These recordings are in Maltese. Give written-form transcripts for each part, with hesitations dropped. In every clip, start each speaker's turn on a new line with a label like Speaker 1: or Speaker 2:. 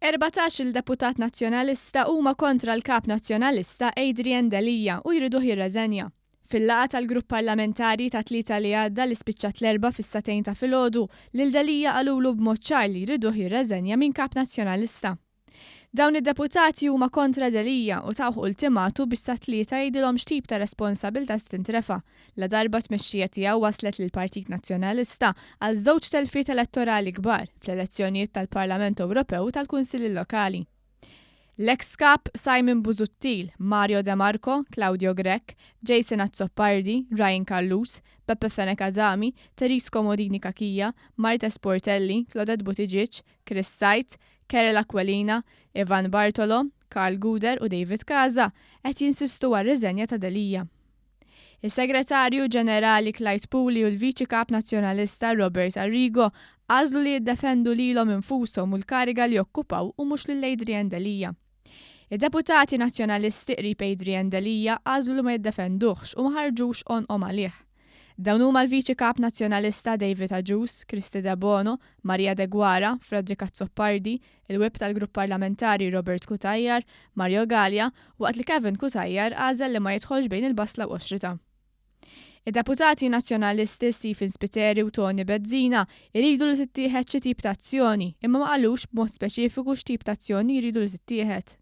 Speaker 1: 14-il deputat Nazzjonalista huma kontra l-Kap Nazzjonalista Adrian Delia u jriduh jirreżenja. Fil-laqgħa tal-Grupp Parlamentari tat-Tlieta li għadda li spiċċat l-Erbgħa fis-sagħtejn ta' filgħodu, lil Delia qalulu b'mod ċar li jriduh jirreżenja minn Kap Nazzjonalista. Dawn id-deputati huma kontra Delia u tawh ultimatu biex sat-Tlieta jgħidilhom x'tip ta' responsabiltà se tintrefa' ladarba t-tmexxija tiegħu wasslet lill-Partit Nazzjonalista għal żewġ telfiet elettorali kbar fl-elezzjonijiet tal-Parlament Ewropew u tal-Kunsilli Lokali. L-eks Kap Simon Busuttil, Mario De Marco, Claudio Grech, Jason Azzopardi, Ryan Callus, Beppe Fenech Adami, Therese Comodini Cachia, Marthese Portelli, Claudette Buttigieg, Chris Said, Karel Aquilina, Ivan Bartolo, Karl Gouder u David Casa qed jinsistu għar-riżenja ta' Delia. Is-Segretarju Ġenerali Clyde Puli u l-Viċi Kap Nazzjonalista Robert Arrigo għażlu li jiddefendu lilhom infushom u l-kariga li jokkupaw u mhux lil Adrian Delia. Id-deputati Nazzjonalisti qrib Adrian Delia għażlu li ma jiddefenduhx u ma ħarġux għonqhom għalih. Dawn huma l-Viċi Kap Nazzjonalista David Agius, Kristy Debono, Maria Deguara, Frederick Azzopardi, il-Whip tal-Grupp Parlamentari Robert Cutajar, Mario Galea, waqt li Kevin Cutajar għażel li ma jidħolx bejn il-basla u qoxritha. Id-deputati Nazzjonalisti Stephen Spiteri u Toni Bezzina jridu li tittieħed xi tip ta' azzjoni imma ma qalux b'mod speċifiku x'tip ta' azzjoni jridu li tittieħed.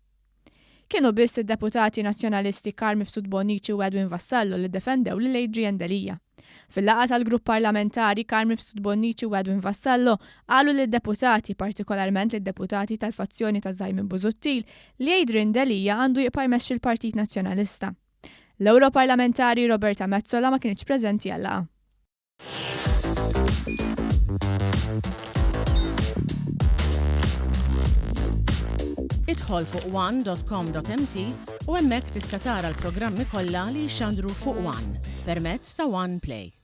Speaker 1: Kienu biss id-deputati Nazzjonalisti Carl Mifsud Bonnici u Edwin Vassallo li ddefendew lil Adrian Delia. Fil-laqgħa tal-grupp parlamentari, Carl Mifsud Bonnici u Edwin Vassallo qalu lid-deputati, partikolarment lid-deputati tal-fazzjoni ta' Simon Busuttil, li Adrian Delia għandu jibqa' jmexxi l-Partit Nazzjonalista. L-Ewroparlamentari Roberta Metsola ma kinitx preżenti għal-laqgħa.
Speaker 2: Idħol fuq one.com.mt u hemmhekk tista' tara l-programmi kollha li jixxandru fuq One permezz ta' One Play.